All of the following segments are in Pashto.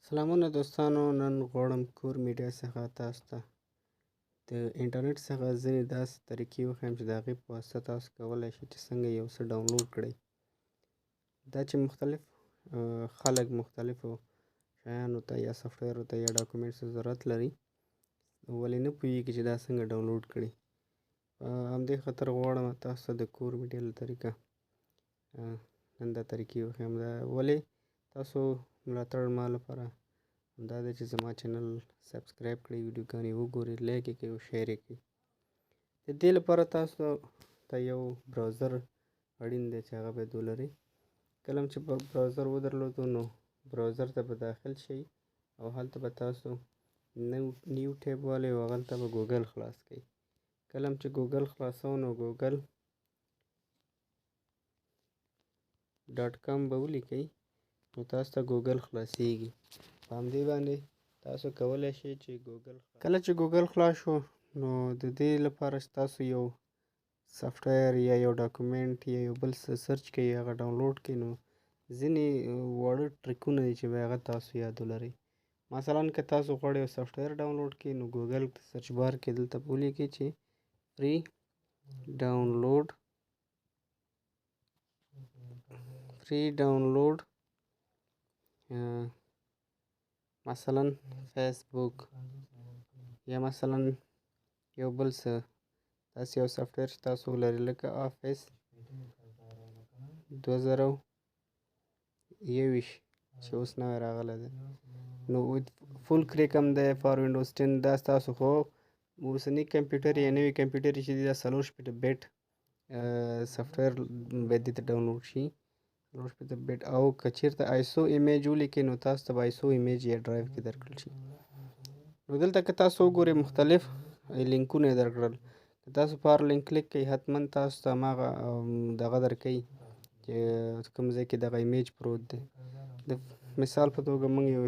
سلامونه دوستانو، نن غواړم کور میډیا څخه تاسو ته د انټرنیټ څخه ځینې داسې طریقې وښیم چې د هغې په واسطه تاسو کولی شئ چې څنګه یو څه ډاونلوډ کړئ. دا چې مختلف خلک مختلفو شیانو ته یا سافټویرو ته یا ډاکومنټس ته ضرورت لري، ولې نه پوهېږي چې دا څنګه ډاونلوډ کړي. په همدې خاطر غواړم تاسو ته د کور میډیا له طریقه نن دا طریقې وښیم. دا ولې تاسو ملاتړ ما لپاره همدا دی چې زما چینل سبسکرایب کړئ، ویډیوګانې وګورئ، لایک یې کړئ او شیر یې کړئ. د دې لپاره تاسو ته یو براوزر اړین دی چې هغه باید ولرئ. کله چې براوزر ودرلودو نو براوزر ته به داخل شئ او هلته به تاسو new tab والئ او هغلته به ګوګل خلاص کړئ. کله چې ګوګل خلاصوو نو google.com به ولیکئ نو تاسو ته ګوګل خلاصیږي. په همدې باندې تاسو کولی شئ چې ګوګل، کله چې ګوګل خلاص شو نو د دې لپاره چې تاسو یو سافټویر یا یو ډاکومنټ یا یو بل څه search کړئ، هغه ډاونلوډ کړئ، نو ځینې واړه ټریکونه دي چې باید هغه تاسو یاد ولرئ. مثلا که تاسو غواړئ یو سافټویر ډاونلوډ کړئ نو ګوګل search bar کې دلته به ولیکئ چې free download، free download مثلا فیسبوک یا مثلا یو بل څه داسې یو سافټویر چې تاسو ولرئ لکه آفیس 2021 چې اوس نوی راغلی دی، نو full crack هم دی for وینډوز 10. دا ستاسو خو اوسني کمپیوټر یا نوي کمپیوټر چې دی دا 64 بیټ سافټویر باید دې ته ډاونلوډ شي، 64 بیټ. او که چېرته ISO image ولیکئ نو تاسو ته به ISO image یا ډرایو کې درکړل شي. نو دلته که تاسو وګورئ مختلف لینکونه یې درکړل. که تاسو په هر لینک کلیک کړئ حتما تاسو ته هماغه دغه درکوي چې کوم ځای کې دغه image پروت دی. د مثال په توګه موږ یو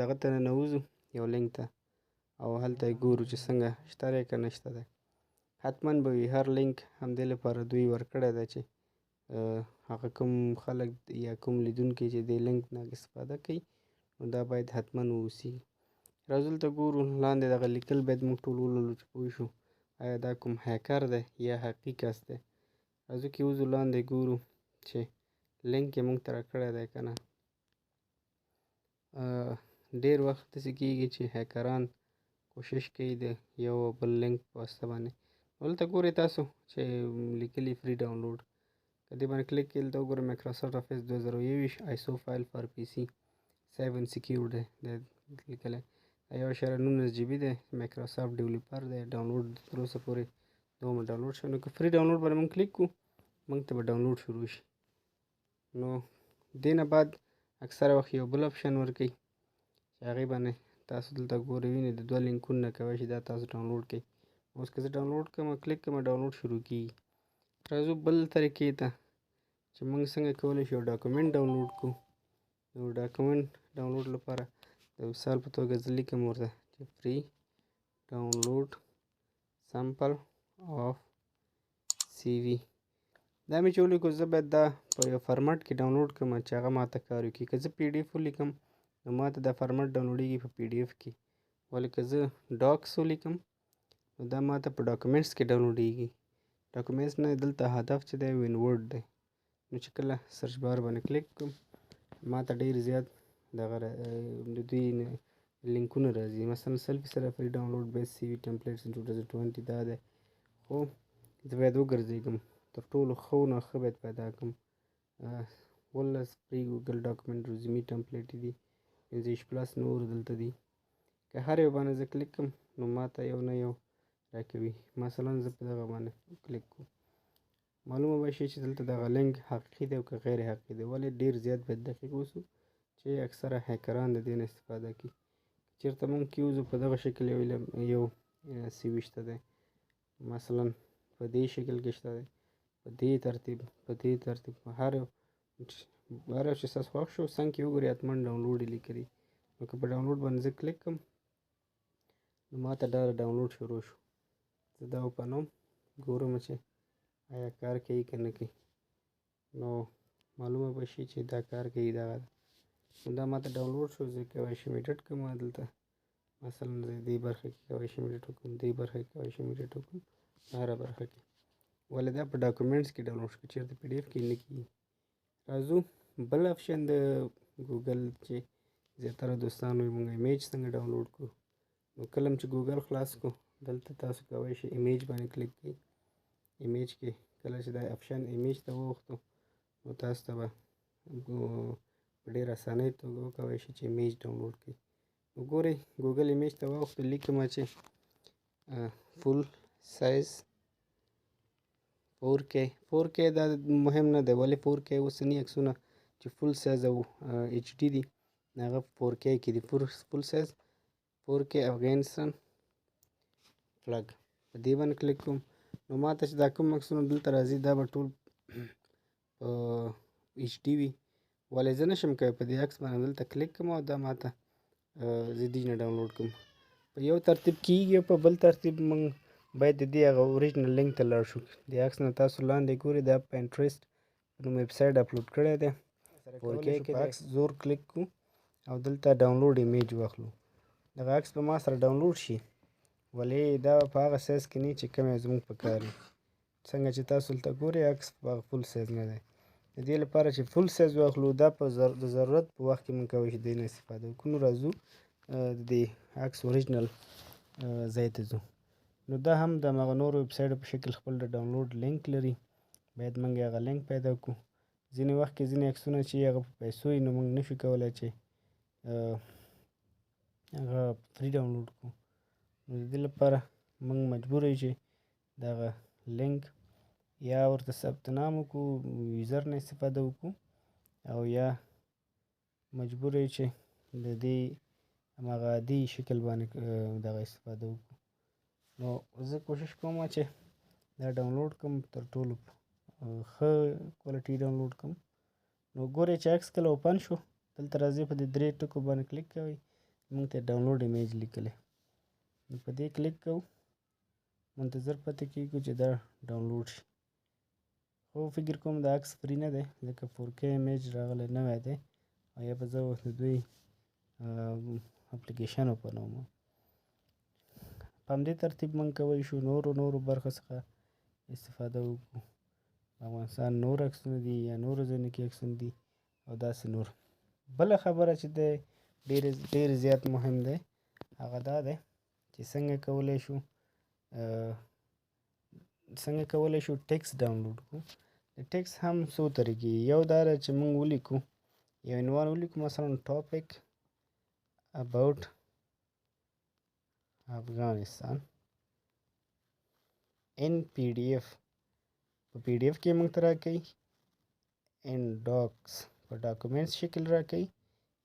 دغه ته ننوځو یو لینک ته او هلته یې ګورو چې څنګه شته دی که نشته دی. حتما به وي، هر لینک همدې لپاره دوی ورکړی دی چې هغه کوم خلک یا کوم لیدونکي چې دې لینک نه استفاده کوي نو دا باید حتما واوسي. راځو دلته ګورو لاندې دغه لیکل باید موږ ټول ولولو چې پوه شو آیا دا کوم هیکر دی یا حقیقي کس دی. راځو کې وځو لاندې ګورو چې لینک یې موږ ته راکړی دی که نه. ډېر وخت داسې کېږي چې هیکران کوشش کوي د یو بل لینک په واسطه باندې. دلته ګورئ تاسو چې لیکلي free download، که دې باندې کلیک کړئ دلته وګورئ مایکروسافټ آفیس 2021 ISO file for PC safe and secure دی لیکلی. 1.19 GB دی، مایکروسافټ developer دی. ډاونلوډ تر اوسه پورې دومره ډاونلوډ شو. نو که free download باندې موږ کلیک کړو موږ ته به ډاونلوډ شروع شي. نو دې نه بعد اکثره وخت یو بل option ورکوي چې هغې باندې تاسو دلته ګورئ وینئ د دوه لینکونه نه کوی شي دا تاسو ډاونلوډ کړئ. اوس که زه ډاونلوډ کړم کلیک کړم ډاونلوډ شروع کېږي. راځو بل طریقې ته چې موږ څنګه کولی شو یو ډاکومنټ ډاونلوډ کړو. نو ډاکومنټ ډاونلوډ لپاره د مثال په توګه زه لیکم ورته چې free download sample of CV. دا مې چې ولیکو زه باید دا په یو فارمټ کې ډاونلوډ کړم چې هغه ماته کار وکړي. که زه PDF ولیکم نو ماته دا فارمټ ډاونلوډېږي په PDF کې، ولې که زه docs ولیکم نو دا ماته په ډاکومنټس کې ډاونلوډېږي. ډاکومنټس نه دلته هدف چې دی WinWord دی. نو چې کله search bar باندې کلیک کړم ماته ډېر زیات دغه د دوی لینکونه راځي. مثلا سلفي سره free download best CV templates 2020 دا دی، خو زه باید وګرځېږم تر ټولو ښه نه ښه باید پیدا کړم. 17 free Google document resume template دي، 25 plus نور دلته دي. که هر یو باندې زه کلیک کړم نو ماته یو نه یو راکوي. مثلا زه په دغه باندې کلیک کوم، معلومه به شي چې دلته دغه لینک حقیقي دی او که غیر حقیقي دی. ولې ډېر زیات باید دقیق اوسو چې اکثره هیکران د دې نه استفاده کوي. چېرته موږ کېوځو په دغه شکل یو یو CV شته دی، مثلا په دې شکل کې شته دی، په دې ترتیب، په دې ترتیب، په هر یو چې ستاسو خوښ شو څنګ کې وګورئ حتما ډاونلوډ یې لیکلي. نو که په ډاونلوډ باندې زه کلیک کړم نو ماته دا ډاونلوډ شروع شو. زه دا وپنوم ګورم چې آیا کار کوي که نه کوي. نو معلومه به شي چې دا کار کوي دغه ده. نو دا ماته ډاونلوډ شو. زه کولی شم ایډیټ کړم دلته، مثلا زه دې برخه کې کولی شم ایډیټ وکړم، دې برخه کې کولی شم ایډیټ وکړم، هره برخه کې. ولې دا په ډاکومنټس کې ډاونلوډ شو، که چېرته پي ډي ایف کې نه کېږي. راځو بل اپشن د ګوګل چې زیاتره دوستانو یې، موږ ایمیج څنګه ډاونلوډ کړو؟ نو کله چې ګوګل خلاص کړو، دلته تاسو کولی شئ ایمیج باندې کلیک کړئ. ایمیج کې کله چې دا اپشن ایمیج ته ووختو، نو تاسو ته به په ډېره اسانۍ توګه وکولی شئ چې ایمیج ډاونلوډ کړئ. نو ګورئ، ګوګل ایمیج ته واوښتو، لیکم چې فول سایز 4K. 4K دا مهم نه دی، ولې 4K اوسني عکسونه چې فول سایز او ایچ ډي دي، هغه 4K کې دي. فول سایز 4K افغانستان فلګ، په دې باندې کلیک کوم، نو ماته چې دا کوم عکسونه دلته راځي، دا به ټول په ایچ ډي وي. ولې زه نشم کولی په دې عکس باندې دلته کلیک کوم او دا ماته زه دې نه ډاونلوډ کوم. په یو ترتیب کیږي او په بل ترتیب موږ باید د دې هغه اوریجنل لینک ته لاړ شو. د عکس نه تاسو لاندې ګورئ، دا پینټریسټ په نوم ویب سایټ اپلوډ کړی دی. 4K کې عکس زور کلیک کو او دلته ډاونلوډ ایمیج واخلو. دغه عکس به ما سره ډاونلوډ شي، ولې دا په هغه سایز کې نه چې کوم زموږ په کار وي. څنګه چې تاسو دلته ګورئ، عکس په هغه فول سایز نه دی. د دې لپاره چې فول سایز واخلو، دا په د ضرورت په وخت کې موږ کولی شو دې نه استفاده وکړو. نو راځو د دې عکس اوریجنل ځای ته ځو. نو دا هم د هماغه نورو ویب سایټو په شکل خپل د ډاونلوډ لینک لري، باید موږ هغه لینک پیدا کړو. ځینې وخت کې ځینې عکسونه چې هغه په پیسو وي، نو موږ نشو کولی چې هغه فري ډاونلوډ کړو. نو د دې لپاره موږ مجبور یو چې دغه لینک یا ورته ثبت نام وکړو، یوزر نه استفاده وکړو، او یا مجبور یو چې د دې هماغه عادي شکل باندې دغه استفاده وکړو. نو زه کوشش کوم چې دا ډاونلوډ کړم، تر ټولو ښه کوالټي ډاونلوډ کړم. نو ګورئ چې عکس کله اوپن شو، دلته راځئ، په دې درې ټکو باندې کلیک کوئ، موږ ته ډاونلوډ ایمیج لیکلی، نو په دې کلیک کوو، منتظر پاتې کېږو چې دا ډاونلوډ شي. خو فکر کوم دا عکس فري نه دی، ځکه 4K ایمیج راغلی نوی دی، او یا به زه د دوی اپلیکیشن وپنوم. په همدې ترتیب موږ کولی شو نورو نورو برخو څخه استفاده وکړو. افغانستان نور عکسونه دي یا نورو ځایونو کې عکسونه دي او داسې نور. بله خبره چې دی ډېر ډېر زیات مهم دی، هغه دا دی چې څنګه کولی شو ټیکس ډاونلوډ کړو. د ټیکس هم څو طریقې. یو دا ده چې موږ ولیکو، یو عنوان ولیکو، مثلا topic about Afghanistan in PDF، په پی ډي ایف کې موږ ته راکوي، ان ډاکس په ډاکومنټس شکل راکوي،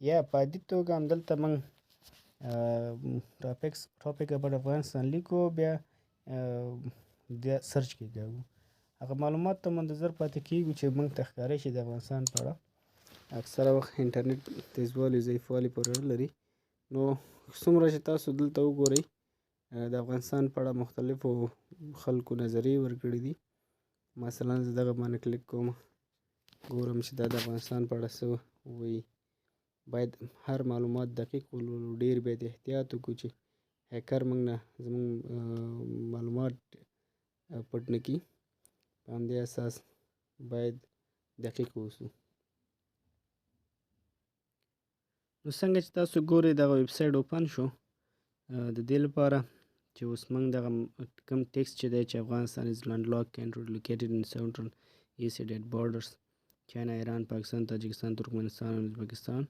یا په عادي توګه همدلته موږ topic about Afghanistan لیکو، بیا بیا سرچ کېږو، هغه معلومات ته منتظر پاتې کېږو چې موږ ته ښکاره شي د افغانستان په اړه. اکثره وخت انټرنیټ تیزوالي ضعیفوالي پورې اړه لري. نو څومره چې تاسو دلته وګورئ، د افغانستان په اړه مختلفو خلکو نظریې ورکړي دي. مثلا زه دغه باندې کلیک کوم، ګورم چې دا د افغانستان په اړه څه وایي. باید هر معلومات دقیق ولولو، ډېر باید احتیاط وکړو چې هیکر موږ نه زموږ معلومات پټ نه کړي. په همدې اساس باید دقیق اوسو. نو څنګه چې تاسو ګورئ، دغه ویب سایټ اوپن شو. د دې لپاره چې اوس موږ دغه کوم ټیکس چې دی چې Afghanistan is landlocked country located in Central Asia that borders China, Iran, Pakistan, Tajikistan, Turkmenistan, Uzbekistan،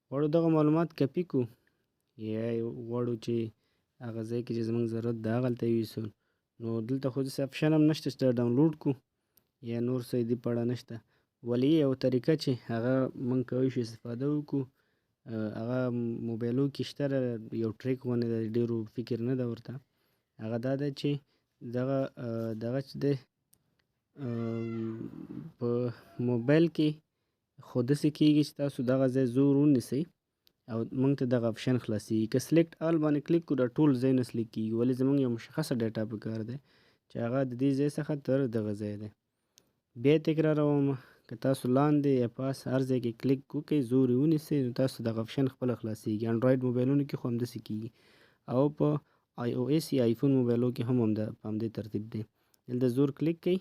غواړو دغه معلومات کپي کو یا غواړو چې هغه ځای کې چې زموږ ضرورت ده هغلته یې ویسو. نو دلته خو داسې اپشن هم نشته چې دا ډاونلوډ کو یا نور څه دې په اړه نشته. ولې یو طریقه چې هغه موږ کولی شو استفاده وکړو، هغه موبایلو کې شته، یو ټریک غوندې دی، ډېرو فکر نه ده ورته. هغه دا ده چې دغه چې دی په موبایل کې خو داسې کېږي چې تاسو دغه ځای زور ونیسئ او موږ ته دغه اپشن خلاصیږي. که select all باندې کلیک کړو، دا ټول ځایونه سلیکټ کېږي، ولې زموږ یو مشخصه ډیټا پکار دی چې هغه د دې ځای څخه تر دغه ځای دی. بیا تکراروم، که تاسو لاندې یا پاس هر ځای کې کلیک وکړئ، زور یې ونیسئ، نو تاسو دغه option خپله خلاصیږي. انډراید موبایلونو کې خو همداسې کیږي، او په iOS یا آیفون موبایلو کې هم همدا په همدې ترتیب دی. دلته زور کلیک کړئ،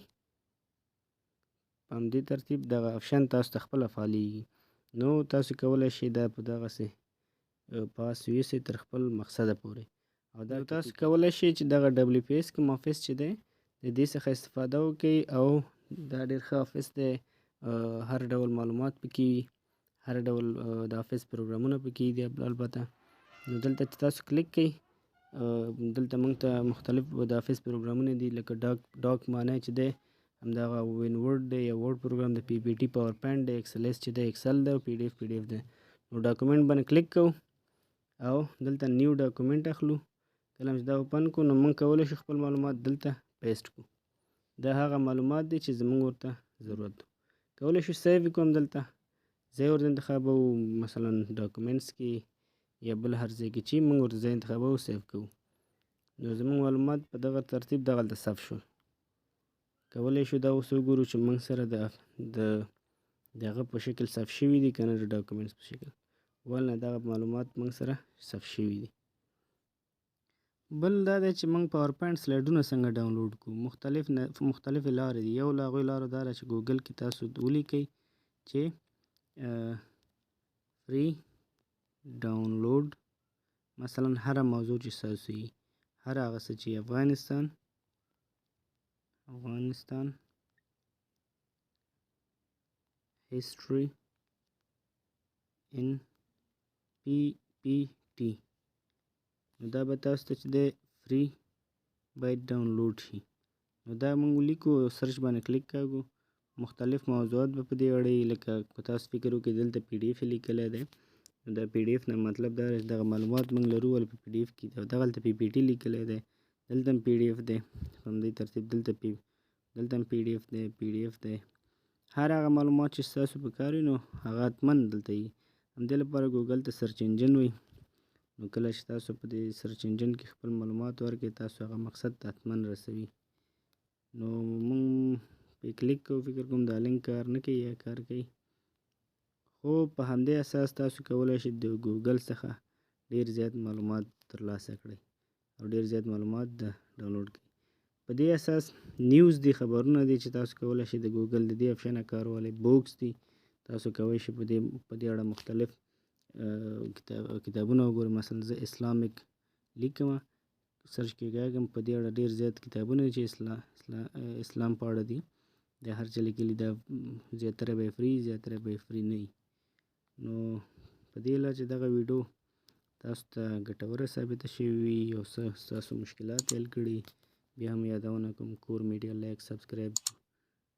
په همدې ترتیب دغه option تاسو ته خپله فعالیږي. نو تاسو کولی شئ دا په دغسې پاس یوسئ تر خپل مقصده پورې. او دا تاسو کولی شئ چې دغه WPS کوم office چې دی د دې څخه استفاده وکړئ، او دا ډېر ښه office دی. هر ډول معلومات پکې وي، هر ډول د office پروګرامونه پکې دي. البته نو دلته چې تاسو کلیک کړئ، دلته موږ ته مختلف د office پروګرامونه دي، لکه doc معنی چې دی همدغه WinWord دی یا Word پروګرام دی، PPT PowerPoint دی، XLS چې دی Excel دی، او PDF PDF دی. نو document باندې کلیک کوو او دلته new document اخلو. کله چې دا open کړو، نو موږ کولی شو خپل معلومات دلته paste کړو. دا هغه معلومات دي چې زموږ ورته ضرورت دی. کولی شو save کړو، دلته ځای ورته انتخابوو، مثلا documents کې یا بل هر ځای کې چې موږ ورته ځای انتخابوو save کوو. نو زموږ معلومات په دغه ترتیب دغلته save شول. کولی شو دا اوس وګورو چې موږ سره د د هغه په شکل save شوي دي که نه، د documents په شکل. ولنه دغه معلومات موږ سره save شوي دي. بل دا دی چې موږ PowerPoint سلایډونه څنګه ډاونلوډ کړو. مختلفې لارې دي. یو له هغوی لارو دا ده چې ګوګل کې تاسو ولیکئ چې free download، مثلا هره موضوع چې ستاسو وي، هر هغه څه چې افغانستان history in PPT، نو دا به تاسو ته چې دی free باید ډاونلوډ شي. نو دا موږ ولیکو، search باندې کلیک کاږو، مختلف موضوعات به په دې اړه وي. لکه که تاسو فکر وکړئ دلته PDF لیکلی دی، نو دا PDF نه مطلب دا دی چې دغه معلومات موږ لرو ولې په PDF کې دی، او دغلته PPT لیکلی دی، دلته هم PDF دی، په همدې ترتیب دلته هم PDF دی، PDF دی. هر هغه معلومات چې ستاسو په کار وي نو هغه حتما دلته وي. همدې لپاره ګوګل ته search engine وي. نو کله چې تاسو په دې search engine کې خپل معلومات ورکړئ، تاسو هغه مقصد ته حتما رسوي. نو موږ پې کلیک کوو، فکر کوم دا لینک کار نه کوي یا کار کوي، خو په همدې اساس تاسو کولی شئ د ګوګل څخه ډېر زیات معلومات ترلاسه کړئ او ډېر زیات معلومات د ډاونلوډ کړئ. په دې اساس news دي، خبرونه دي چې تاسو کولی شئ د ګوګل د دې option نه کار والی. books دي، تاسو کولی شئ په دې اړه مختلف کتابونه وګورئ. مثلا زه Islamic لیکم، search کې کاږم، په دې اړه ډېر زیات کتابونه دي چې اسلام په اړه دي، د هر چا لیکلي، دا زیاتره به یې free، زیاتره به یې free نه وي. نو په دې هیله چې دغه ویډیو تاسو ته ګټوره ثابته شوې وي، یو څه ستاسو مشکلات حل کړي. بیا هم یادونه کوم، کور میډیا like، subscribe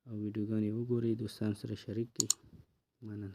او ویډیوګانې وګورئ، دوستان سره شریک کړئ. مننه.